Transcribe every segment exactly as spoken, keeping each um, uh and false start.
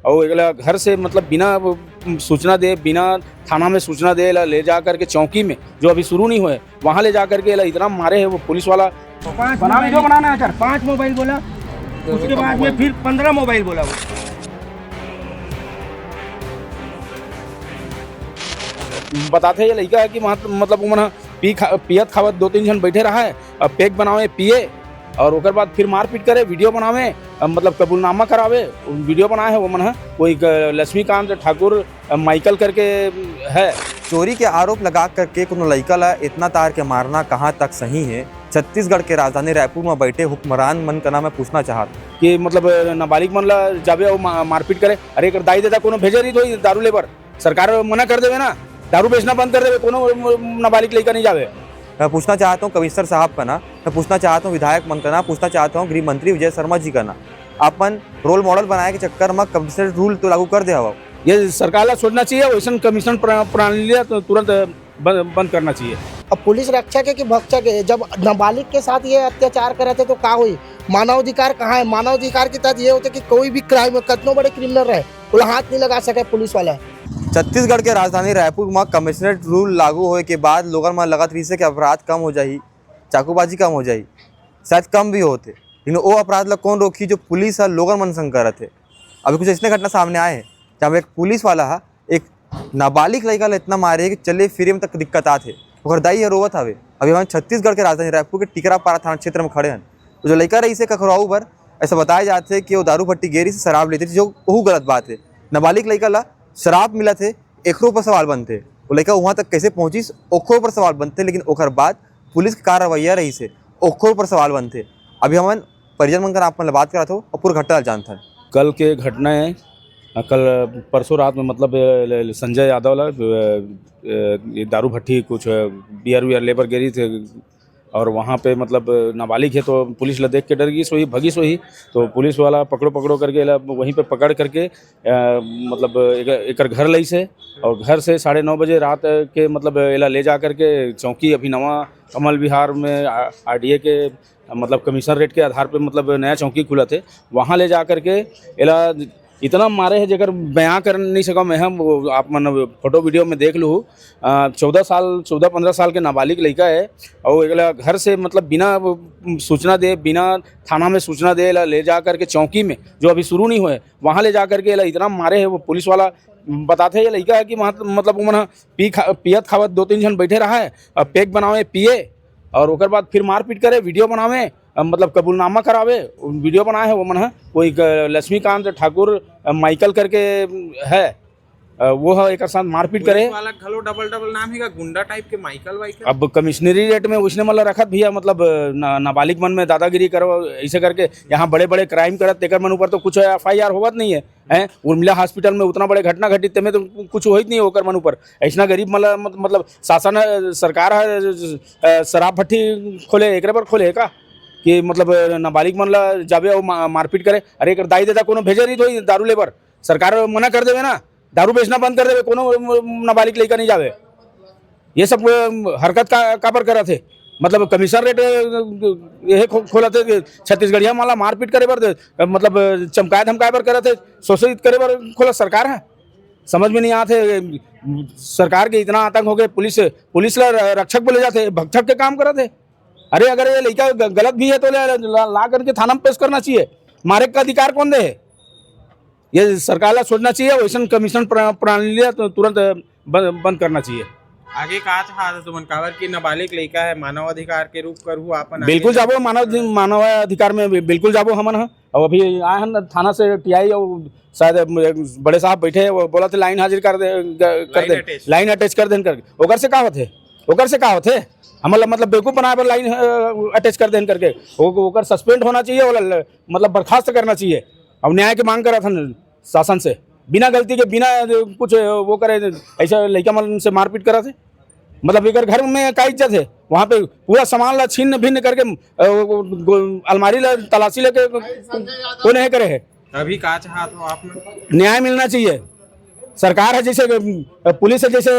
और एकला घर से मतलब बिना सूचना दे, बिना थाना में सूचना दे, एला ले जा करके चौकी में, जो अभी शुरू नहीं हुए, वहाँ ले जा करके एला इतना मारे है वो पुलिस वाला। पाँच बनाना मोबाइल, जो बनाना है सर। पाँच मोबाइल बोला, उसके बाद में फिर पंद्रह मोबाइल बोला। बताते ये लड़का है कि वहाँ मतलब वो मन ह पी खा, पियत खावत दो तीन झन बैठे रहा है, अब पैक बनावे पिए और ओकर बाद फिर मारपीट करे, वीडियो बनावे, अ, मतलब कबूलनामा करावे, वीडियो बनाए है वो मन ह। कोई एक लक्ष्मीकांत ठाकुर, अ, माइकल करके है। चोरी के आरोप लगा करके कोनो लइका ला इतना तार के मारना कहाँ तक सही है? छत्तीसगढ़ के राजधानी रायपुर में बैठे हुक्मरान मन कना मैं पूछना चाहत कि मतलब नाबालिग मन ला जाबे अउ मा-, मारपीट करे। अरे एकर दाई ददा कोनो भेजे रही तो दारू लेबर, सरकार मना कर देवे ना, दारू बेचना बंद कर देवे, कोनो नाबालिग लइका नहीं जावे। मैं पूछना चाहता हूँ कमिश्नर साहब कना, मैं पूछना चाहता हूँ विधायक मन कना, पूछना चाहता हूँ गृह मंत्री विजय शर्मा जी कना, अपन रोल मॉडल बनाए के चक्कर में कमिश्नर रूल तो लागू कर दे हवा। ये सरकार ला सोचना चाहिए, वैसन कमिश्नर प्र-, प्रणाली ला तो तुरंत बंद, बंद करना चाहिए। अब पुलिस रक्षक है कि भक्षक है? जब नाबालिग के साथ ये अत्याचार करे थे तो का हुई? मानवाधिकार कहाँ है? मानवाधिकार के तहत ये होते कि कोई भी क्राइम, कतनो बड़े क्रिमिनल रहे, ओला हाथ नहीं लगा सके पुलिस वाला। छत्तीसगढ़ के राजधानी रायपुर में कमिश्नरेट रूल लागू होए के बाद लोगन मन लगत रहिसे कि अपराध कम हो जाही, चाकूबाजी कम हो जाही, शायद कम भी होथे, लेकिन ओ अपराध ला कौन रोकही जो पुलिस ह लोगन मन संग करत हे। अभी कुछ अइसने घटना सामने आए हे, जहाँ एक पुलिस वाला ह एक नाबालिग लइका ला इतना मारे हे कि चले फिरे में तक दिक्कत आत हे। ओकर दाई ह रोवत हवे। अभी हमन छत्तीसगढ़ के राजधानी रायपुर के टिकरापारा थाना क्षेत्र में खड़े हन। तो जो लइका रहिसे कखरवाऊ बर, ऐसा बताया जात हे कि वो दारू भट्टी गे रहिसे, शराब लेते, जो ओहू गलत बात हे। नाबालिग लइका ला शराब मिलत हे, एकरो ऊपर सवाल बनथे। वो लइका वहाँ तक कैसे पहुँचिस, ओकरो ऊपर सवाल बनथे। लेकिन ओकर बाद पुलिस के का रवैया रहिसे, ओकरो ऊपर सवाल बनथे। अभी हमन परिजन मन कर आप मन ले बात करात हो और पूरा घटना जानथन। कल के घटना है, अ, कल परसों रात में मतलब, अ, ल-, ल-, संजय यादव ला, अ, अ, ये दारू भट्टी कुछ, अ, बियर वियर लेबर गे रहिसे और वहाँ पे मतलब नाबालिग है तो पुलिस ला देख के डर गई सोही, भगी सोही। तो पुलिस वाला पकड़ो पकड़ो करके एला वहीं पे पकड़ करके, अ, मतलब एक, एकर घर लइसे और घर से साढ़े नौ बजे रात के मतलब एला ले जा करके चौकी अभी नवा कमल विहार में आ-, आरडीए के मतलब कमिश्नरेट के आधार पे मतलब नया चौकी खुलत हे, वहाँ ले जा करके एला इतना मारे हे जेकर बयां कर नहीं सकव मैं। हम वो आप मन फोटो वीडियो में देख लू। अ, चौदह साल, चौदह पन्द्रह साल के नाबालिग लइका हे और एकला घर से मतलब बिना सूचना दे, बिना थाना में सूचना दे, एला ले जा करके चौकी में, जो अभी शुरू नहीं हुए, वहाँ ले जा करके एला इतना मारे हे वो पुलिस वाला। बताथे ये लइका हे कि वहाँ मतलब वो मन ह पी खा, पियत खावत दो तीन झन बैठे रहा है, अब पैक बनावे पिए और ओकर बाद फिर मारपीट करे, वीडियो बनावे, अ, मतलब कबूलनामा करावे, वीडियो बनाए हे वो मन ह। कोई एक लक्ष्मीकांत ठाकुर, अ, माइकल करके है, अ, वो ह एकर साथ मारपीट करे। पुलिस वाला घलो डबल डबल नाम हे का, गुंडा टाइप के माइकल वाइकल? अब कमिश्नरी रेट में उसने मतलब रखत भैया, मतलब, अ, ना-, नाबालिग मन में दादागिरी करो, ऐसे करके यहाँ बड़े-बड़े क्राइम करत, तेकर मन ऊपर तो कुछ एफआईआर होवत नहीं है, हैं? उर्मिला हॉस्पिटल में उतना बड़े घटना घटित, तेमे तो कुछ होइत नहीं है ओकर मन ऊपर। ऐसना गरीब मन ला मत-, मतलब, शासन ह, सरकार ह, अ, शराब भट्टी खोले, एकरे बर खोले हे का? कि मतलब, अ, नाबालिग मन ला जाबे अउ मा-, मारपीट करे? अरे, एकर दाई ददा कोनो भेजे रही तो दारू लेबर, सरकार मना कर देवे ना, दारू बेचना बंद कर देवे, कोनो नाबालिग लइका नहीं जावे। ये सब, अ, हरकत का, काबर करत हे? मतलब कमिश्नरेट, अ, ये खो-, खोलत हे, छत्तीसगढ़िया मन ला मारपीट करे बर, अ, मतलब, अ, चमकाए धमकाए बर करत हे, शोषित करे बर खोलत सरकार है। समझ में नहीं आत हे, सरकार के इतना आतंक हो गए, पुलिस, पुलिस ला र-, रक्षक बोले जाते, भक्षक के काम करत हे। अरे अगर ये लइका ग-, गलत भी है तो ले, ला, ला करके थाना में पेश करना चाहिए। मारे का अधिकार कौन दे हे? ये सरकार ला सोचना चाहिए, वैसन कमीशन प्र-, प्रणाली ला तो तुरंत बंद, बंद करना चाहिए। आगे का चाहत हे तुमन, काबर कि नाबालिग लइका हे, मानव अधिकार के रूख करहू आपन आगे बिल्कुल जाबो, मानव अधि-, मानव अधिकार में बि-, बिल्कुल जाबो हमन ह। और अभी आए हन थाना से टीआई और शायद एक बड़े साहब बैठे हे, वो बोलत हे लाइन हाजिर कर दे, ग-, कर लाइन दे, अटैच। लाइन अटैच कर देन करके। ओकर से का होथे? ओकर से का होथे? हमन ला मतलब बेवकूफ बनाए बर लाइन, अ, अटैच कर देन करके। ओ-, ओकर सस्पेंड होना चाहिए, ओला ल-, मतलब बर्खास्त करना चाहिए। अब न्याय के मांग करत हन शासन से, बिना गलती के, बिना कुछ वो करे, ऐसा लइका मन से मारपीट करत हे। मतलब एकर घर में का इज्जत हे? वहाँ पे पूरा सामान ला छिन्न भिन्न करके, अ, वो, वो, अलमारी ला तलाशी लेके कोने हे करे हे। अभी का चाहत हो आप मन? न्याय मिलना चाहिए। सरकार है जैसे, अ, पुलिस है जैसे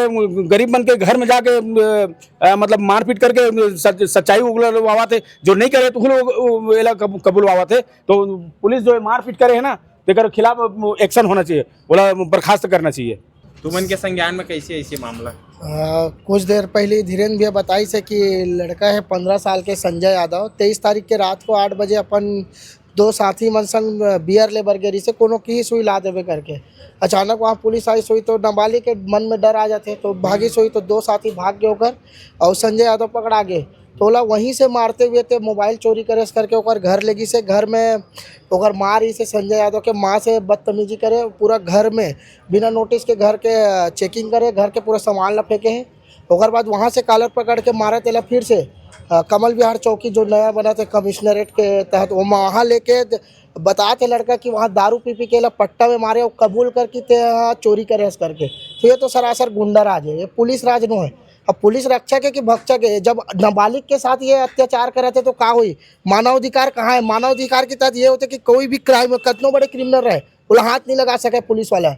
गरीब मन के घर में जाके, अ, अ, मतलब मारपीट करके सच-, सच्चाई उगलवावत हे, जो नहीं करे तो खुद वो, वो एला कब-, कबूलवावत हे। तो पुलिस जो है मारपीट करे है ना, तेकर खिलाफ एक्शन होना चाहिए, ओला बर्खास्त करना चाहिए। तुमन के संज्ञान में कैसे ऐसे मामला? अ, कुछ देर पहले धीरेन्द्र भैया बताइस हे कि लड़का है पंद्रह साल के संजय यादव, तेईस तारीख के रात को आठ बजे अपन दो साथी मन संग बियर ले बर गे रहिस हे, कोनो की सुई ला देबे करके। अचानक वहाँ पुलिस आइस होही तो नाबालिग के मन में डर आ जाथे, तो भागिस होही तो दो साथी भाग गे ओकर, और संजय यादव पकड़ा गे। तो ओला वहीं से मारते हुए ते मोबाइल चोरी करेस करके ओकर घर ले गिस हे। घर में ओकर माँ रहिस हे संजय यादव के, माँ से बदतमीजी करे, पूरा घर में बिना नोटिस के घर के चेकिंग करे, घर के पूरा सामान ला फेंके हे। ओकर बाद वहाँ से कॉलर पकड़ के मारे तेला फिर से अ, कमल विहार चौकी जो नया बना थे कमिश्नरेट के तहत, वो वहाँ लेके द- बता थे लड़का कि वहाँ दारू पी पी के ला पट्टा में मारे और कबूल कर कि ते ह चोरी करे हस करके। तो ये तो सरासर गुंडा राज है, ये पुलिस राज नो है। अब पुलिस रक्षक है कि भक्षक है? जब नाबालिग के साथ ये अत्याचार करे थे तो का हुई? मानवाधिकार कहाँ है? मानवाधिकार के तहत ये होते कि कोई भी क्राइम, कतनो बड़े क्रिमिनल रहे, ओला हाथ नहीं लगा सके पुलिस वाला।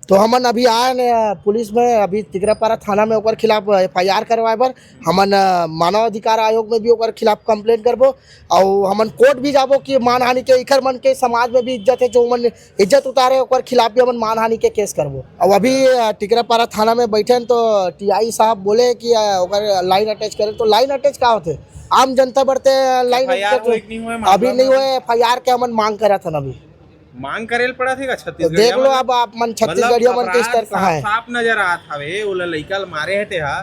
तो हमन अभी आए ने पुलिस में, अभी टिकरापारा थाना में ओकर खिलाफ एफ आई आर करवाए बर। हमन अ, मानव अधिकार आयोग में भी ओकर खिलाफ कंप्लेंट करबो, और हमन कोर्ट भी जाबो कि मानहानि के, इखर मन के समाज में भी इज्जत है, जो मन इज्जत उतारे ओकर खिलाफ भी हमन मानहानि के केस करबो। और अभी अ, टिकरापारा थाना में बैठे हैं तो टी आई साहब बोले कि अ, ओकर लाइन अटैच करें। तो लाइन अटैच का होते? आम जनता बढ़ते लाइन एफ आई आर होए कि नहीं होए, मामला अभी नहीं में होए, एफ आई आर के हमन मांग करत हन अभी। मांग करे ल पड़त हे का छत्तीसगढ़िया देख लो, मन? अब आप मन मतलब छत्तीसगढ़िया मन के अपराध स्तर कहाँ है? साफ नजर आत हवे, ओला लइका ल मारे हटे हा।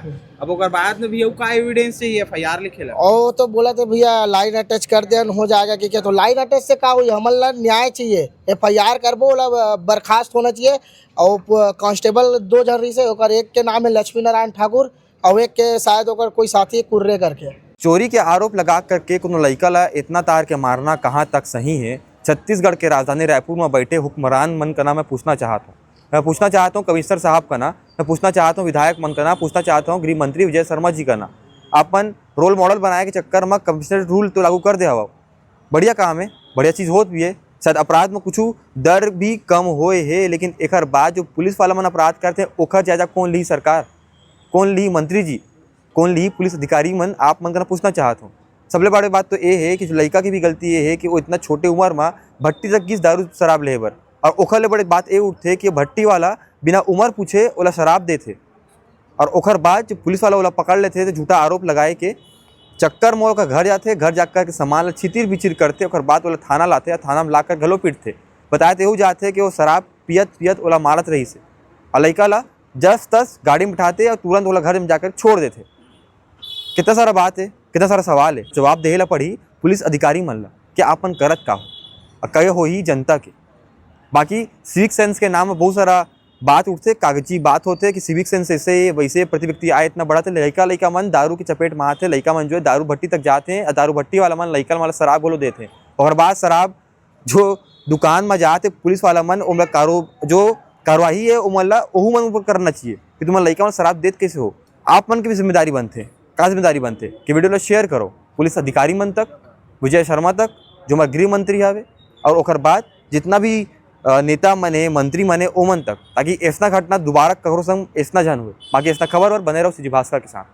अब ओकर बाद में भी अउ का एविडेंस चाहिए एफ आई आर लिखे ला? ओ तो बोला थे भैया लाइन अटैच कर दे, हो जाएगा कि क्या? तो लाइन अटैच से का हुई? हमन ला न्याय चाहिए, एफ आई आर करबो, ओला बर्खास्त होना चाहिए। और कांस्टेबल दो जन रहिस हे, ओकर एक के नाम है लक्ष्मी नारायण ठाकुर और एक के शायद ओकर कोई साथी कुर्रे करके। चोरी के आरोप लगा करके कोनो लइका ला इतना तार के मारना कहाँ तक सही है? छत्तीसगढ़ के राजधानी रायपुर में बैठे हुक्मरान मन का ना मैं पूछना चाहत हूँ, मैं पूछना चाहत हूँ कमिश्नर साहब का ना, मैं पूछना चाहत हूँ विधायक मन का ना, पूछना चाहत हूँ गृह मंत्री विजय शर्मा जी का ना। अपन रोल मॉडल बनाए के चक्कर में कमिश्नर रूल तो लागू कर दे हवा, बढ़िया काम है, बढ़िया चीज़ होत भी है, शायद अपराध में कुछ दर भी कम होए है, लेकिन एकर बाद जो पुलिस वाला मन अपराध करते हैं ओकर जायजा कौन ली सरकार, कौन ली मंत्री जी, कौन ली पुलिस अधिकारी मन, आप मन करा पूछना चाहत हूँ। सबले बड़े बात तो ये है कि जो लड़का की भी गलती ये है कि वो इतना छोटे उम्र में भट्टी तक गिस दारू शराब ले बर, और ओखर ले बड़े बात ये उठथे कि भट्टी वाला बिना उम्र पूछे ओला शराब देथे, और ओखर बाद जो पुलिस वाला ओला पकड़ लेथे तो झूठा आरोप लगाए के चक्कर में ओकर घर जाथे, घर जाकर के सामान ला छितिर बिचिर करथे, ओकर बाद ओला थाना लाथे, थाना में लाकर घलो पीटथे। बताए तो यहू जाथे कि वो शराब पियत पियत ओला मारत रहिस हे, और लइका ला जस तस गाड़ी में बिठाथे और तुरंत ओला घर में जाकर छोड़ देथे। कितना सारा बात है, कितना सारा सवाल है, जवाब देहे ला पड़ी पुलिस अधिकारी मन ला कि आपन करत का हो, और कहे होही जनता के। बाकी सिविक सेंस के नाम में बहुत सारा बात उठथे, कागजी बात होथे कि सिविक सेंस ऐसे वैसे प्रति व्यक्ति आए इतना बड़ा थे, लइका लइका मन दारू की चपेट में आथे, लइका मन जो है दारू भट्टी तक जाते हैं, दारू भट्टी वाला मन लइका वाला शराब घलो देथे, और बाद शराब जो दुकान में जाते पुलिस वाला मन ओमला कारो जो कार्रवाई है ओमन ला ओहू मन ऊपर करना चाहिए कि तुमन लइका मन शराब देत कैसे हो। आप मन की भी जिम्मेदारी बनथे, का जिम्मेदारी बनथे कि वीडियो ला शेयर करो पुलिस अधिकारी मन तक, विजय शर्मा तक, जो हमारे गृह मंत्री हवे, और ओकर बाद जितना भी अ, नेता मन हे, मंत्री मन हे, ओमन तक, ताकि ऐसना घटना दोबारा ककरो संग ऐसना झन होए। बाकी ऐसना खबर बर बने रहो सीजी भास्कर के साथ।